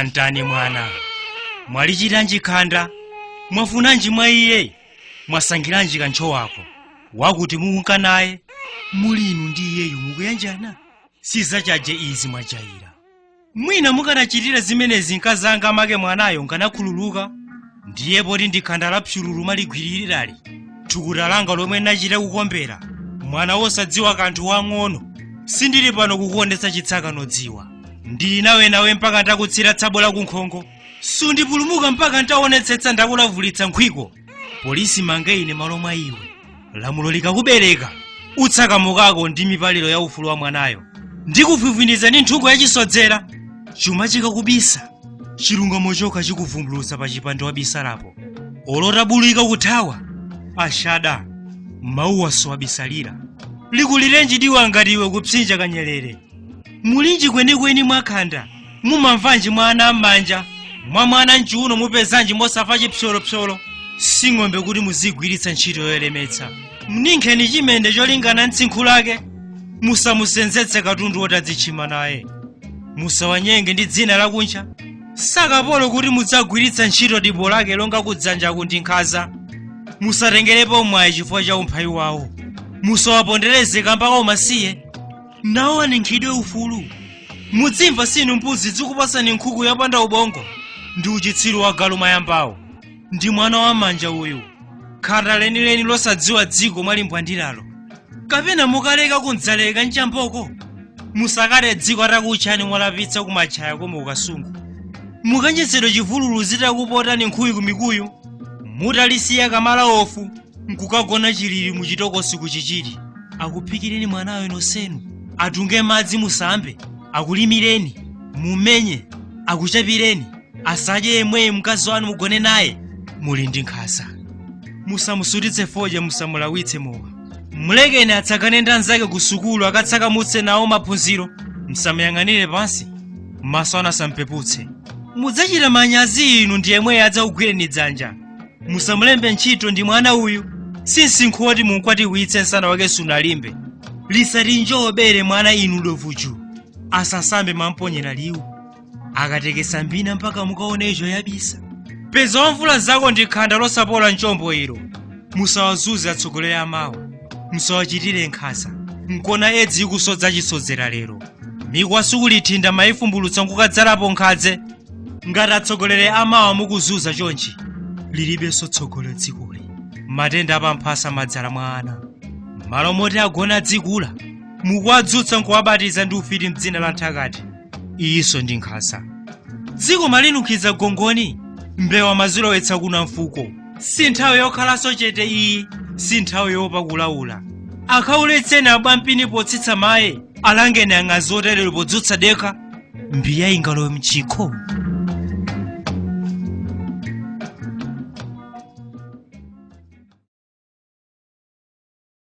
Mwantani mwana, mwalichitanji khanda? Mwafunanji mwa iye? Mwasangiranji kantchowako wakuti mukunka naye? Muli inu ndi iyeyu mukuyanjana? Sizachaje izi mwajayira. Mwina mukanachitira zimenezi mkazanga amake mwanayo nkanakhululuka. Ndiye poti ndi khanda la psululu maligwirirali, thukuta langa lomwe nachita kukombera, mwana wosadziwa kanthu wang'ono. Sindili pano kukuonetsa chitsaka nodziwa. Ndili nawe mpaka ndakutsira tsabo la kunkhongo. Sundipulumuka mpaka ntaonetsetsa ndakulavulitsa nkhwiko. Polisi mange ine malo mwa iwe. Lamulo likakubereka, utsakamukako ndi mipaliro ya ufulu wa mwanayo. Ndikufwifwiniza ndi nthungo yachisodzera. Chuma chikakubisa, chilungamo chokha chikuvumbulutsa pa chipande wabisalapo. Olotabulika kuthawa, ashada, mawuwaso wabisalira. Likulirenji diwa ngati iwe kupsinja kanyerere. Mulinji kwenikweni mwakhanda, mumamvanji mwa ana m'manja, mwa mwana mchiuno mupezanji mosafa chipsolopsolo. Si ng'ombe kuti muzigwiritsa ntchito yolemetsa. Mninkheni chimende cholingana mtsinkhu lake. Musamusenzetse katundu wotadzitchima naye. Musawanyenge ndi dzina lakunja. Sakapolo kuti mudzagwiritsa ntchito dipo lake longa kudzanjaku ndi nkhanza. Musatengerepo mwayi chifukwa cha umphawi wawo. Musawapondereze kamba ka umasiye. Nawo aninkhidwe ufulu. Mudzimva sinu mbuzi zikupasani nkhuku yopanda ubongo. Ndi uchitsiru wa galu mayambawo. Ndi mwana wa manja uyu. Khanda lenileni losadziwa dziko mwalimbwandilalo. Kapena mukaleka kundzaleka mchamboko. Musakale dziko atakutchani mwalapitsa kumatchaya koma ukasungu. Mukanjetsedwe chivululu zitakupotani nkhuyu kumikuyu. Mutalisiya kamala ofu nkukagona chilili muchitokosi kuchichiri. Akuphikireni mwanayo nonsenu. Atunge madzi musambe. Akulimireni, mumenye, akuchapireni. Asadye yemweyo mkazi wanu mugone naye. Muli ndi nkhanza. Musamusutitse fodya, musamulawitse mowa. Mulekeni atsakane ndi anzake ku sukulu akatsakamutse nawo maphunziro. Musamuyang'anire pansi, maso anu asampeputse. Mudzachita manyazi inu ndi yemweyo adzakugwireni dzanja. Musamulembe ntchito ndi mwana uyu. Si msinkhu woti munkwatiwitse msana wake sunalimbe. Lisati njobere mwana inu dovuju. Asasambe mamponyera liwu. Akatekesa mbina mpaka mukaone icho yabisa. Peza wamvula zako ndi khanda losapola mchombo ilo. Musawazuze atsogoleri amawa. Musawachitire nkhanza. Nkona edzi ikusodza chisodzera lero. Mikwasu kulithinda mayifumbulutsa nkukadzalapo nkhadze. Ngati atsogoleri amawa mukuzuza chonchi, lilibenso tsogolo dzikoli. Matenda apamphasa madzala mwa ana. Malo moti agona adzikula, mukuwadzutsa nkuwabatiza ndi ufiti mdzina la nthakati. Iyinso ndi nkhanza. Dziko malinunkhiza gongoni, mbewa mazilowetsa kuna mfuko. Si nthawi yokhalanso chete iyi, si nthawi yopa kulaula. Akhauletseni abwampini potsitsa maye, alangeni ang'azi oterero podzutsa dekha. Mbiya ingalowe mchikho.